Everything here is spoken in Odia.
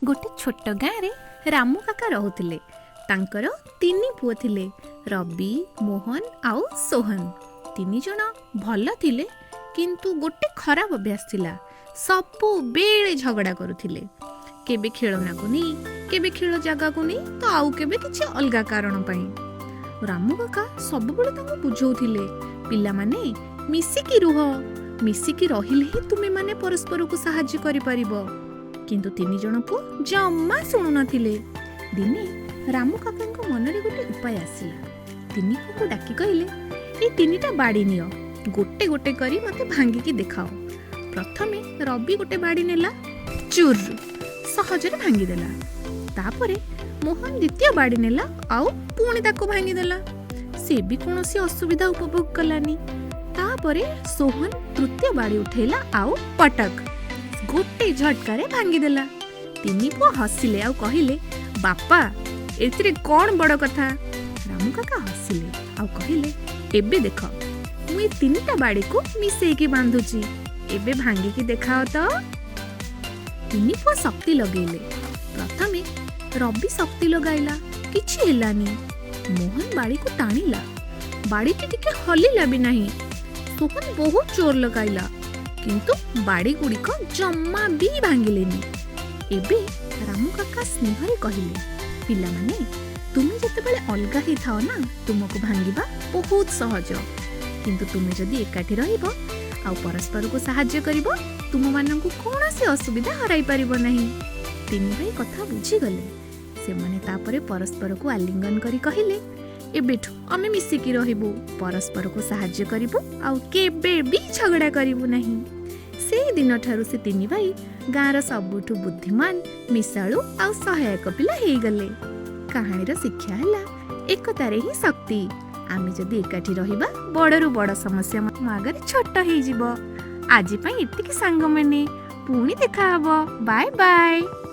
ଗୋଟେ ଛୋଟ ଗାଁରେ ରାମୁ କାକା ରହୁଥିଲେ। ତାଙ୍କର ତିନି ପୁଅ ଥିଲେ, ରବି, ମୋହନ ଆଉ ସୋହନ। ତିନି ଜଣ ଭଲ ଥିଲେ, କିନ୍ତୁ ଗୋଟେ ଖରାପ ଅଭ୍ୟାସ ଥିଲା, ସବୁବେଳେ ଝଗଡ଼ା କରୁଥିଲେ। କେବେ ଖେଳନାକୁ ନେଇ, କେବେ ଖେଳ ଜାଗାକୁ ନେଇ, ତ ଆଉ କେବେ କିଛି ଅଲଗା କାରଣ ପାଇଁ। ରାମୁ କାକା ସବୁବେଳେ ତାଙ୍କୁ ବୁଝଉଥିଲେ, ପିଲାମାନେ, ମିଶିକି ରୁହ, ମିଶିକି ରହିଲେ ହିଁ ତୁମେମାନେ ପରସ୍ପରକୁ ସାହାଯ୍ୟ କରିପାରିବ। କିନ୍ତୁ ତିନି ଜଣ ପୁଅ ଜମା ଶୁଣୁନଥିଲେ। ଦିନେ ରାମୁ କାକାଙ୍କ ମନରେ ଗୋଟେ ଉପାୟ ଆସିଲା। ତିନି ପୁଅକୁ ଡାକି କହିଲେ, ଏଇ ତିନିଟା ବାଡ଼ି ନିଅ, ଗୋଟେ ଗୋଟେ କରି ମୋତେ ଭାଙ୍ଗିକି ଦେଖାଅ। ପ୍ରଥମେ ରବି ଗୋଟେ ବାଡ଼ି ନେଲା, ଚୁର୍ ସହଜରେ ଭାଙ୍ଗିଦେଲା। ତାପରେ ମୋହନ ଦ୍ୱିତୀୟ ବାଡ଼ି ନେଲା ଆଉ ପୁଣି ତାକୁ ଭାଙ୍ଗିଦେଲା। ସେ ବି କୌଣସି ଅସୁବିଧା ଉପଭୋଗ କଲାନି। ତାପରେ ସୋହନ ତୃତୀୟ ବାଡ଼ି ଉଠେଇଲା ଆଉ ପଟକ ଗୋଟେ ଝଟକାରେ ଭାଙ୍ଗିଦେଲା। ତିନି ପୁଅ ହସିଲେ ଆଉ କହିଲେ, ବାପା, ଏଥିରେ କ'ଣ ବଡ଼ କଥା? ରାମୁ କାକା ହସିଲେ ଆଉ କହିଲେ, ଏବେ ଦେଖ, ମୁଁ ଏ ତିନିଟା ବାଡ଼ିକୁ ମିଶେଇକି ବାନ୍ଧୁଛି, ଏବେ ଭାଙ୍ଗିକି ଦେଖାଅ ତ। ତିନି ପୁଅ ଶକ୍ତି ଲଗେଇଲେ। ପ୍ରଥମେ ରବି ଶକ୍ତି ଲଗାଇଲା, କିଛି ହେଲାନି। ମୋହନ ବାଡ଼ିକୁ ଟାଣିଲା, ବାଡ଼ିଟି ଟିକେ ହଲିଲା ବି ନାହିଁ। ସୋହନ ବହୁତ ଜୋର ଲଗାଇଲା, କିନ୍ତୁ ବାଡ଼ି ଗୁଡ଼ିକ ଜମା ବି ଭାଙ୍ଗିଲେନି। ଏବେ ରାମୁ କାକା ସ୍ନେହରେ କହିଲେ, ପିଲାମାନେ, ତୁମେ ଯେତେବେଳେ ଅଲଗା ହେଇଥାଅ ନା, ତୁମକୁ ଭାଙ୍ଗିବା ବହୁତ ସହଜ। କିନ୍ତୁ ତୁମେ ଯଦି ଏକାଠି ରହିବ ଆଉ ପରସ୍ପରକୁ ସାହାଯ୍ୟ କରିବ, ତୁମମାନଙ୍କୁ କୌଣସି ଅସୁବିଧା ହରାଇ ପାରିବ ନାହିଁ। ତିନି ଭାଇ କଥା ବୁଝିଗଲେ। ସେମାନେ ତାପରେ ପରସ୍ପରକୁ ଆଲିଙ୍ଗନ କରି କହିଲେ, ଏବେଠୁ ଆମେ ମିଶିକି ରହିବୁ, ପରସ୍ପରକୁ ସାହାଯ୍ୟ କରିବୁ ଆଉ କେବେ ବି ଝଗଡ଼ା କରିବୁ ନାହିଁ। ସେଇ ଦିନଠାରୁ ସେ ତିନି ଭାଇ ଗାଁର ସବୁଠୁ ବୁଦ୍ଧିମାନ, ମିଶାଳୁ ଆଉ ସହାୟକ ପିଲା ହେଇଗଲେ। କାହାଣୀର ଶିକ୍ଷା ହେଲା, ଏକତାରେ ହିଁ ଶକ୍ତି। ଆମେ ଯଦି ଏକାଠି ରହିବା, ବଡ଼ରୁ ବଡ଼ ସମସ୍ୟା ଆମ ଆଗରେ ଛୋଟ ହେଇଯିବ। ଆଜି ପାଇଁ ଏତିକି ସାଙ୍ଗମାନେ, ପୁଣି ଦେଖାହବ। Bye bye.